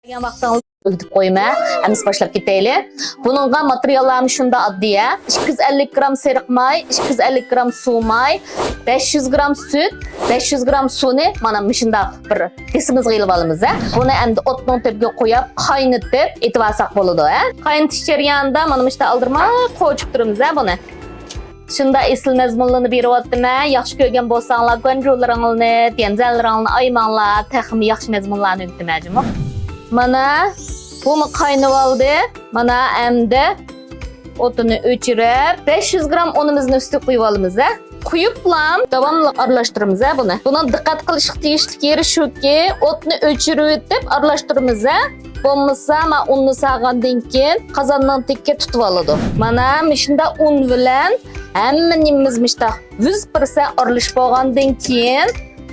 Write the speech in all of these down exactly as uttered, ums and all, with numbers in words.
كەلگەن ۋاقتىڭىزدا ئۆگىتىپ قويىمەن. ئەمىسە باشلاپ كېتەيلى. بۇنىڭغا ماتېرىياللارمۇ شۇنداق ئاددىي. ئىككى يۈز ئەللىك گرام سېرىق ماي، ئىككى يۈز ئەللىك گرام سۇ ماي، بەش يۈز گرام سۈت، بەش يۈز گرام سۇنى مانا مۇشۇنداق بىر دېسىمىزغا ئېلىپ ئالىمىز. بۇنى ئەمدى ئوتنىڭ تۈپىگە قويۇپ، قاينىتىپ ئېتىۋالساق بولىدۇ. قاينىتىش جەريانىدا مانا مۇشۇنداق ئالدىرىماي قوچۇپ تۇرىمىز بۇنى. شۇنداق ئېسىل مەزمۇنلارنى بېرىۋاتىمەن. ياخشى كۆرگەن بولساڭلار، گۇەنجۇلىرىڭلارنى، تيەنزەنلىرىڭلارنى ئايىماڭلار. تېخىمۇ ياخشى مەزمۇنلارنى ئۆگىتىمەن جۇمۇ. مانا، بۇمۇ قاينىۋالدى. مانا، ئەمدى ئوتىنى ئۆچۈرۈپ، بەش يۈز گرام ئۇنىمىزنى ئۈستىگە قۇيۇۋالىمىز. قۇيۇپلا داۋاملىق ئارىلاشتۇرىمىز بۇنى. بۇنىڭ دىققەت قىلىشقا تېگىشلىك يېرى شۇكى، ئوتنى ئۆچۈرۈۋېتىپ ئارىلاشتۇرىمىز. بولمىسا، مانا ئۇننى سالغاندىن كېيىن قازاننىڭ تېگى تۇتۇۋالىدۇ. مانا مۇشۇنداق ئۇن بىلەن ھەممە نېمىمىز مۇشۇنداق يۈز پىرسەنت ئارىلىشىپ بولغاندىن كېيىن،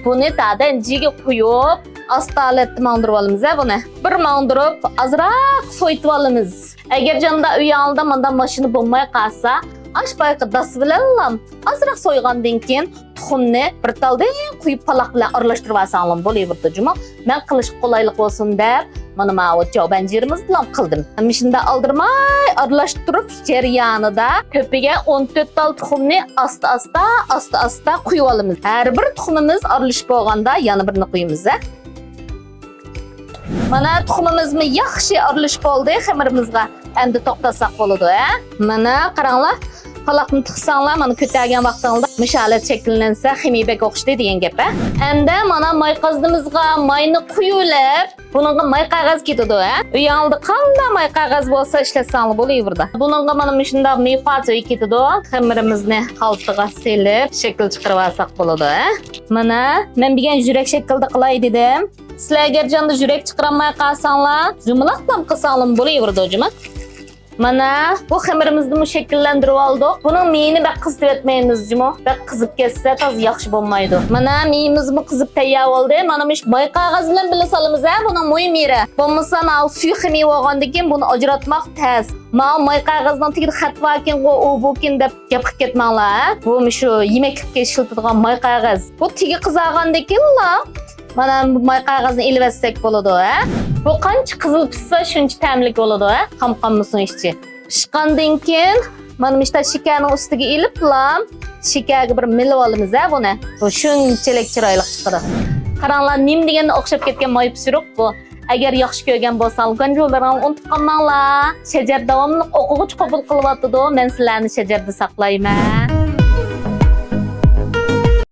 بۇنى تادەنجىگە قويۇپ، ئاستا ھالەتتە ماڭدۇرۇۋالىمىز بۇنى. بىر ماڭدۇرۇپ، ئازراق سويۇتۇۋالىمىز. ئەگەر جاندا ئۆيىڭىزدە مۇنداق ماشىنا بولماي قالسا، ئاشپايقا داس بىلەنلا ئازراق سويغاندىن كېيىن، تۇخۇمنى بىر تالدىن قۇيۇپ، پالاق بىلەن ئارىلاشتۇرۇۋالساڭلارمۇ بولۇۋېرىدۇ جۇمۇ. مەن قىلىشقا قولايلىق بولسۇن دەپ، مانا ماۋۇ جاۋبەنجىرىمىز بىلەن قىلدىم. مۇشۇنداق ئالدىرىماي ئارىلاشتۇرۇپ جەريانىدا تۆپىگە ئون تۆت تال تۇخۇمنى ئاستا-ئاستا، ئاستا-ئاستا قۇيۇۋالىمىز. ھەر بىر تۇخۇمىمىز ئارىلىشىپ بولغاندا يەنە بىرنى قۇيىمىز. مانا تۇخۇمىمىزمۇ ياخشى ئارىلىشىپ بولدى خېمىرىمىزغا. ئەمدى توختاتساق بولىدۇ، ھە؟ مانا قاراڭلار، پالاقنى تىقساڭلار، مانا كۆتەرگەن ۋاقتىڭلاردا مۇشۇ ھالەت شەكىللەنسە خېمىر بەك ئوخشىدى دېگەن گەپ، ھە؟ ئەمدى مانا ماي قازىنىمىزغا ماينى قۇيۇۋېلىپ، بۇنىڭغا ماي قەغەز كېتىدۇ، ھە؟ ئۆيۈڭلاردا قانداق ماي قەغەز بولسا ئىشلەتسەڭلار بولۇۋېرىدۇ. بۇنىڭغا مانا مۇشۇنداق مىخا تۈگى كېتىدۇ. خېمىرىمىزنى خالتىغا سېلىپ شەكىل چىقىرىۋالساق بولىدۇ، ھە؟ مانا مەن بۈگۈن يۈرەك شەكلىدە قىلاي دېدىم. سىلەر ئەگەر جاندا يۈرەك چىقىرالماي قالساڭلار، يۇمىلاقلام قىلساڭلارمۇ بولۇۋېرىدۇ جۇمۇ. مانا بۇ خېمىرىمىزنىمۇ شەكىللەندۈرۈۋالدۇق. بۇنىڭ مېيىنى بەك قىزىتىۋەتمەيمىز جۇمۇ. بەك قىزىپ كەتسە تازا ياخشى بولمايدۇ. مانا مېيىمىزمۇ قىزىپ تەييار بولدى. مانا مۇشۇ ماي قەغەز بىلەن بىللە سالىمىز ھە، بۇنىڭ مۇھىم يېرى. بولمىسا ماۋۇ سۈيى خېمىر بولغاندىن كېيىن بۇنى ئاجراتماق تەس. ماۋۇ ماي قەغەزنىڭ تېگىدە خەت باركەنغۇ، ئۇ بۇكىن دەپ گەپ قىلىپ كەتمەڭلار ھە. بۇ مۇشۇ يېمەكلىككە ئىشلىتىدىغان ماي قەغەز. بۇ تېگى قىزارغاندىن كېيىنلا مانا بۇ ماي قەغەزنى ئېلىۋەتسەك بولىدۇ، ھە؟ بۇ قانچە قىزىل پىشسا، شۇنچە تەملىك بولىدۇ، ھە؟ قام قالمىسۇن ئىچى. پىشقاندىن كېيىن مانا مۇشۇنداق شېكەرنىڭ ئۈستىگە ئېلىپلا، شېكەرگە بىر مىلىپ ئالىمىز، ھە، بۇنى. بۇ شۇنچىلىك چىرايلىق چىقىدۇ. قاراڭلار، نېمە دېگەندە ئوخشاپ كەتكەن ماي پىشۇرۇق بۇ. ئەگەر ياخشى كۆرگەن بولساڭلار، گۇەنجۇلىرىڭلارنى ئۇنتۇپ قالماڭلار. شەجەر داۋاملىق ئوقۇغۇچى قوبۇل قىلىۋاتىدۇ، مەن سىلەرنى شەجەردە ساقلايمەن.